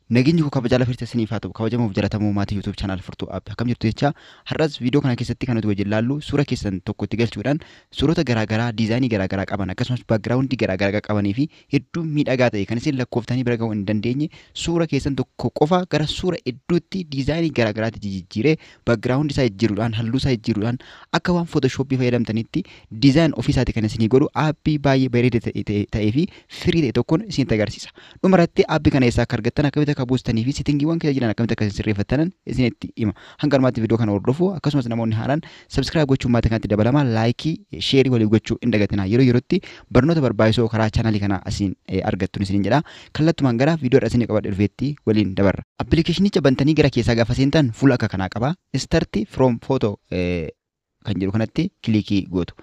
Nageenyi koo kabajaa lafa isiniif haa ta'u, kabajamuuf jalatamuu maatii YouTube channel Furtuu App akkam jirtu jecha. Har'as viidiyoo kana keessatti kan nuti wajjin laallu suura keessan tokko itti galchuudhaan suurota garaagaraa diizaayinii garaagaraa qaban, akkasumas backgroundii garaagaraa qabanii fi hedduu miidhagaa ta'e kan isin lakkooftanii bira ga'uu hin dandeenye, suura keessan tokko qofa gara suura hedduutti diizaayinii garaagaraatti jijjiiree, backgroundii isaa jijjiiruudhaan, halluu isaa jijjiiruudhaan, akka waan Photoshopii fayyadamtanitti design ofiisaati kan isinii godhu aappii baay'ee bareeda ta'ee fi free ta'e tokkoon isinitti agarsiisa. Dhumarratti aappii kana eessaa akka argattan, akkamitti akka buustanii fi settingiiwwan keessa jiran akkamitti akka isin sirreeffattanan isinitti hima. Hanga dhumaatti viidiyoo kana hordofu. Akkasumas namoonni haaraan subscribe gochuun maatii kanatti dabalamaa, likeii, shareii waliif gochuu hin dagatinaa. Yeroo yerootti barnoota barbaachisoo karaa chaanalii kanaa asiin argattu isiniin jedha. Kallattumaan gara viidiyoodha isinii qabadhe dhufeetti waliin dabarra. Appilikeeshinicha bantanii gara keessaa gaafa seentan fuula akka kanaa qaba. "Start from photo" kan jedhu kanatti clickii gootu.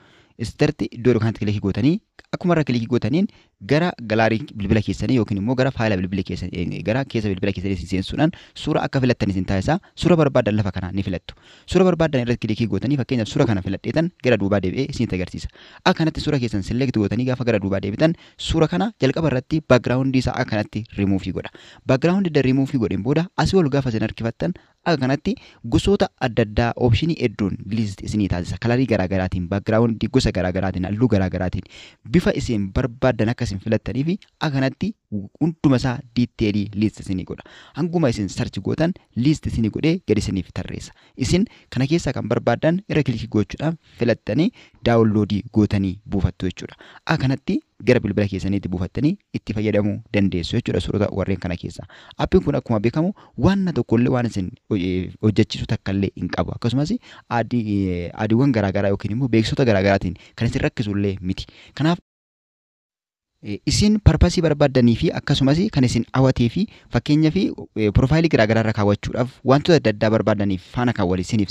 Start iddoo kanatti clickii gootanii, akkuma irra clickii gootaniin gara gallery bilbila keessanii yookiin immoo gara faayila bilbila keessanii, gara keessa bilbila keessanii isin seensuudhaan suura akka filattan isin taasisa. Suura barbaadan lafa kanaa ni filattu. Suura barbaadan irratti clickii gootanii, fakkeenyaaf suura kana filadheetan gara duubaa deebi'ee isinitti agarsiisa. Akka kanatti suura keessan select gootanii gaafa gara duubaa deebitan, suura kana jalqaba irratti backgroundii isaa akka kanatti rimuufii godha. Backgroundii rimuufii godheen booda asii ol gaafa isin harkifattan akka kanatti gosoota adda addaa optionii hedduun list isinii taasisa. Colorii garaagaraatiin, backgroundii gosa garaagaraatiin, halluu garaagaraatiin, bifa isin barbaadan akka isin filattanii fi akka kanatti hunduma isaa detailii list isinii godha. Hanguma isin search gootan list isinii godhee gadi isiniif tarreessa. Isin kana keessaa kan barbaadan irra clickii gochuudhaan filattanii downloadii gootanii buufattu jechuudha. Akka kanatti gara bilbila keessaniitti buufattanii itti fayyadamuu dandeessu jechuudha suurota warreen kana keessaa. Aappiin kun akkuma beekamu waan tokkollee waan isin hojjechiisu takka illee hin qabu. Akkasumas adiiwwan garaagaraa yookiin immoo beeksisoota garaagaraatiin kan isin rakkisu illee miti. Kanaaf isin purposeii barbaaddanii fi akkasumas kan isin hawwatee fi fakkeenyaa fi profileii garaagaraa irra kaawwachuudhaaf wantoota adda addaa barbaadaniif faana kan wal isiniif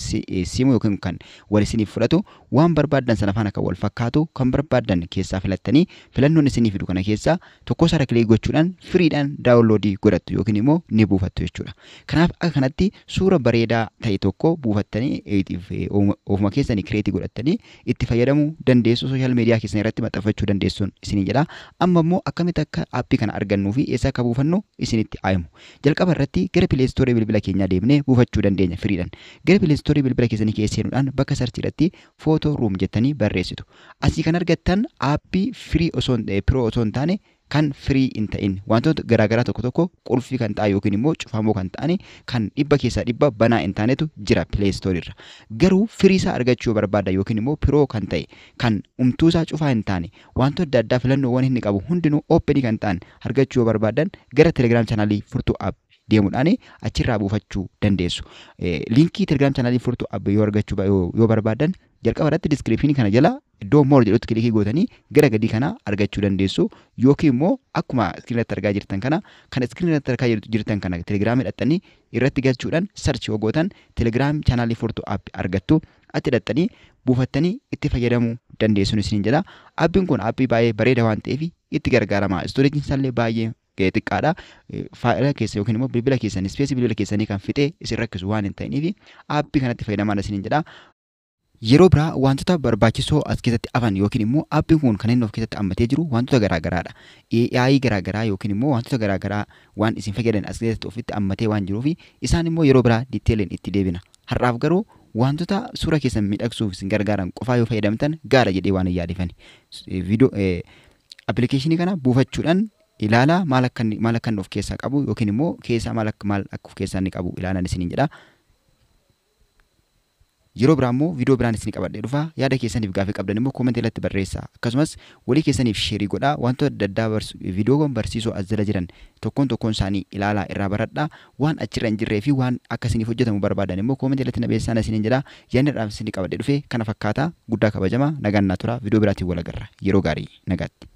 simu yookiin kan wal isiniif fudhatu, waan barbaaddan sana faana kan wal fakkaatu kan barbaaddan keessaa filattanii, filannoon isinii fidu kana keessaa tokko isaa click gochuudhaan freedhaan downloadii godhattu yookiin immoo ni buufattu jechuudha. Kanaaf akka kanatti suura bareedaa ta'e tokko buufattanii ofuma keessanii createii godhattanii itti fayyadamuu dandeessu, social media keessan irratti maxxanfachuu dandeessuun isinii jedha. Amma immoo akkamitti akka aappii kana argannuu fi eessa akka buufannu isinitti himu. Jalqaba irratti gara Play Storeii bilbila keenyaa deemnee buufachuu dandeenya freedhaan. Gara Play Storeii bilbila keessanii keessa seenuudhaan bakka searchii irratti "Photo Room" jettanii barreessitu. Asii kan argattan aappii free osoo pro osoo hin taane kan free hin ta'in, wantoota garaagaraa tokko tokko qulfii kan ta'an yookiin immoo cufamoo kan ta'an, kan 100% banaa hin taanetu jira Play Storeii irra. Garuu free isaa argachuu yoo barbaadda yookiin immoo pro kan ta'e, kan umtuu isaa cufaa hin taane, wantoota adda addaa filannoowwan inni qabu hundinuu openii kan ta'an argachuu yoo barbaaddan, gara Telegram channelii Furtuu App deemuudhaan achirraa buufachuu dandeessu. Linkii Telegram channelii Furtuu App yoo argachuu yoo barbaaddan, jalqaba irratti descriptionii kana jala iddoo "more" jedhutti clickii gootanii gara gadii kana argachuu dandeessu, yookiin immoo akkuma screen irratti argaa jirtan kana, kan screen irratti argaa jirtan kana Telegramii hidhattanii irratti galchuudhaan search yoo gootan Telegram channelii Furtuu App argattu. Achi hidhattanii buufattanii itti fayyadamuu dandeessuun isiniin jedha. Aappiin kun aappii baay'ee bareeda waan ta'eef itti gargaarama. Storageiin isaallee baay'ee xiqqaadha. Faayila keessa yookiin immoo bilbila keessanii, spaceii bilbila keessanii kan fixee isin rakkisu waan hin ta'iniif aappii kanatti fayyadamaa isiniin jedha. Yeroo biraa wantoota barbaachisoo as keessatti hafan yookiin immoo aappiin kun kan inni of keessatti hammatee jiru wantoota garaagaraadha. AI garaagaraa yookiin immoo wantoota garaagaraa waan isin fayyadan as keessatti ofitti hammatee waan jiruuf, isaan immoo yeroo biraa detailiin itti deebina. Har'aaf garuu wantoota suura keessan miidhagsuuf isin gargaaran qofaa yoo fayyadamtan gaara jedhee waan hin yaadifani. Viidiyoo appilikeeshinii kana buufachuudhaan ilaalaa, maal akka inni of keessaa qabu yookiin immoo keessaa maal akka of keessaa inni qabu ilaalan isiniin jedha. Yeroo biraa immoo viidiyoo biraan isin qabadhee dhufa. Yaada keessaniif gaafii qabdan immoo commentii irratti barreessaa. Akkasumas walii keessaniif shareii godhaa. Wantoota adda addaa viidiyoowwan barsiisoo as jala jiran tokkoon tokkoon isaanii ilaalaa irraa baradhaa. Waan achirra hin jirree fi waan akka isiniif hojjetamu barbaadan immoo commentii irratti na beeksisaa isiniin jedha. Yaadni irraa isin qabadhee dhufe kana fakkaata. Guddaa kabajamaa, nagaan naa tura. Viidiyoo biraatiin wal agarra. Yeroo gaarii, nagaatti.